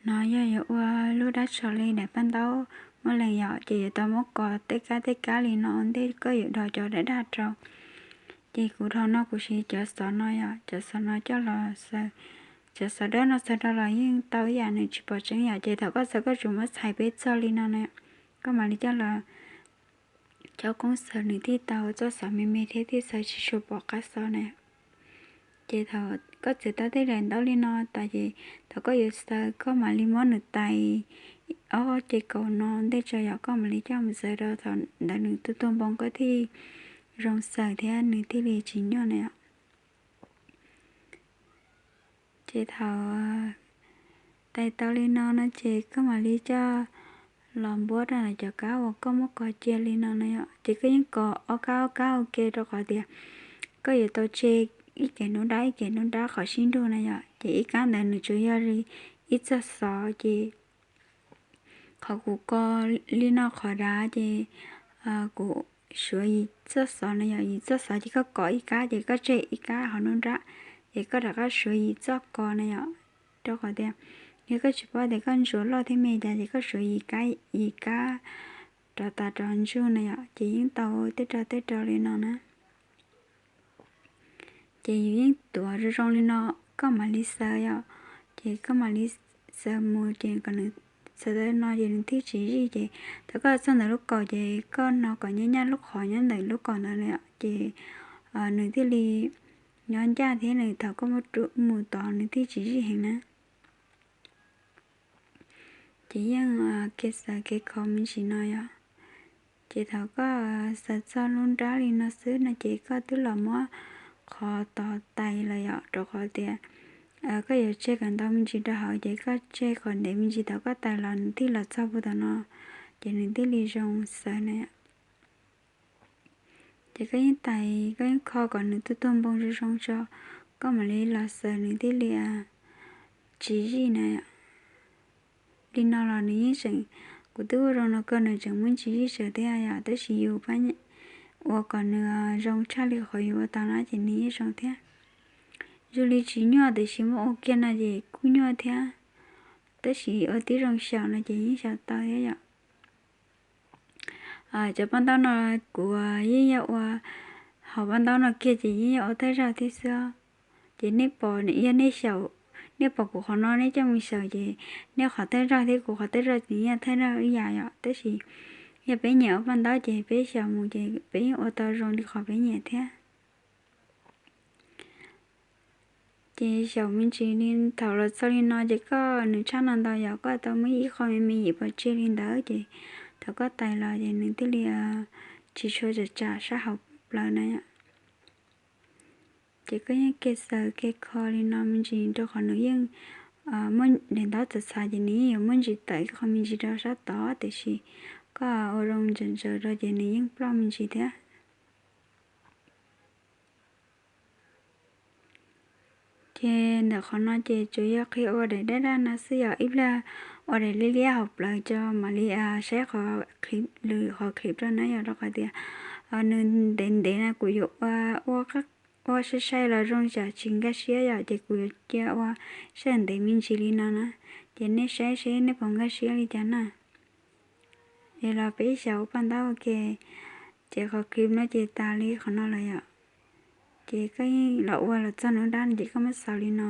No yog yuav ua lub dab tshos li daim paj ntaub muab lees yom, ces yuav tau muab kos tej kab tej kab li no ua ntej koj yuav dhos cov daj daj rau. Ces kuv dhos no kuv siv cov xov no yom, cov xov no coj los xaws. Cov xov dawb no xaws rau los yeej tau ib yam, nws tsis pom tseeb yom. Ces thaum koj xaws koj tsuas muab txhais peb txog li no na, koj mam li coj los coj koob xaws nws thiaj tau txoj xov me me thiab thiaj xaws tsis tshua pom qab xov na. Ces thaum koj txiav tau tej daim ntaub li no tas ces thaum koj yuav xaws koj mam li muab nws tais ob ce kaus no ntej tso yom, koj mam li coj mus xaws rau thaum ntawd nws tuaj tuaj npoo koj thiaj zoo xaws thiab nws thiaj li tsis nyuaj na yom. Ces thaum tais tau li no no ces koj mam li coj los npuab rau cov kab uas koj muab kos cia li no na yom. Ces koj yeej kos ob kab ob kab ua ke rau qhov tias koj yuav tau tseg ib kev nruab nrab ib kev nruab nrab qhov sib nrug na yom. Ces ib kab ntawd nws tsuas yog li ib txoj xov ces qhov kuv kos li no qhov dav ces kuv suav yim txoj xov na yom. Yim txoj xov ces koj kos ib kab ces koj tseg ib kab hauv nruab nrab, ces koj rov qab suav yim txoj kos na yom. Rau qhov tias yog koj tsis paub tias koj ntsuav loj thiab me cas ces koj suav yim kab yim kab rov tas rov ntsug na yom, ces yeej tau tej rau tej rau li no na. Ces yus yeej tuav zoo zoo li no, koj mam li xaws yom. Ces koj mam li xaws mus ces kom nws xaws tau no ces nws thiaj tsis zij. Ces thaum koj txog ntawm lub kaum ces koj hno kom nyab nyab lub qhov nyob ntawm lub kaum ntawd na yom, ces nws thiaj li nyob ncaj thiab nws thaum koj muab rub mus tod nws thiaj tsis zij heev na. Ces yeej kev xaws kev kho me ntsis no yom. Ces thaum koj xaws txog lub nrab li no xwb no ces koj twb los muab qhov tod tais lawm yom, rau qhov tias koj yuav tseg kom ntau me ntsis rau hauv ces koj tseg kom ntev me ntsis thaum koj tais los nws thiaj los txog puag tom no, ces nws thiaj li zoo xaws na. Ces koj yeej tais koj yeej kho kom nws tuaj tuag npoo zoo zoo tso, koj mam li los xaws nws thiaj li tsis zij na. Li no los nws yeej tseem, kuv twb ua zoo no kawg nws tseem muaj ntsis zij tsawv thiab yom, tab sis yus ua kom nws zoo tshaj li qhov yus ua tau na ces nws yeej zoo thiab. Zoo li tsis nyuaj tiam sis muab ua kiag no ces kuj nyuaj thiab, tab sis ua tib zoo xyaum no ces yeej xyaum tau thiab yom. Cov paj ntaub no kuv yeej yog ua, hauv paj ntaub no kiag ces yeej yog ua thawj zaug thiab xwb. Ces nej pom, yog nej xyaum, nej pom kuv qhov no nej coj mus xyaum ces nej qhov thawj zaug thiab kuv qhov thawj zaug ces yog thawj zaug ib yam yom, tab sis yog peb nyiam ua paj ntaub ces peb xyaum mus ces peb yeej ua tau zoo li qhov peb nyiam thiab. Ces xyaum me ntsis li thaum los txog li no ces koj nws tshaj no ntau yom, koj tau muab ib qho me me yim pov tseg li ntawd ces thaum koj tais los ces nws thiaj li tsis tshua tsam tsam sab hauv plaws na. Ces koj yeej ke xaws ke kho li no me ntsis rau qhov nws yeej muaj daim ntaub txav txhav ces nws yeej yuav muaj ntsis tawm ib qho me ntsis rau sab tod, tiam sis koj ua zoo ntsaws ntsaws rau ces nws yeej ploj me ntsis thiab. Ces ntawm qhov no ces tsuas yog qhia ua daim dab daj no xwb yom, ib pliag ua daim liab liab hauv plawv tso mam li saib qhov clip, lwm qhov clip rau na yom, rau qhov tias nws ntev ntev na kuv yuav ua, ua sai sai los zoo tsam tsis nkag siab yom, ces kuv yuav cia ua sai ntev me ntsis li no na. Ces nej saib seb nej puas nkag siab li cas na. Es los peb xyaum ua paj ntaub ua ke. Ces qhov clip no ces tas li qhov no lawm yom. Ces koj yeej los ua los txog nruab nrab no ces koj muab xaus li no.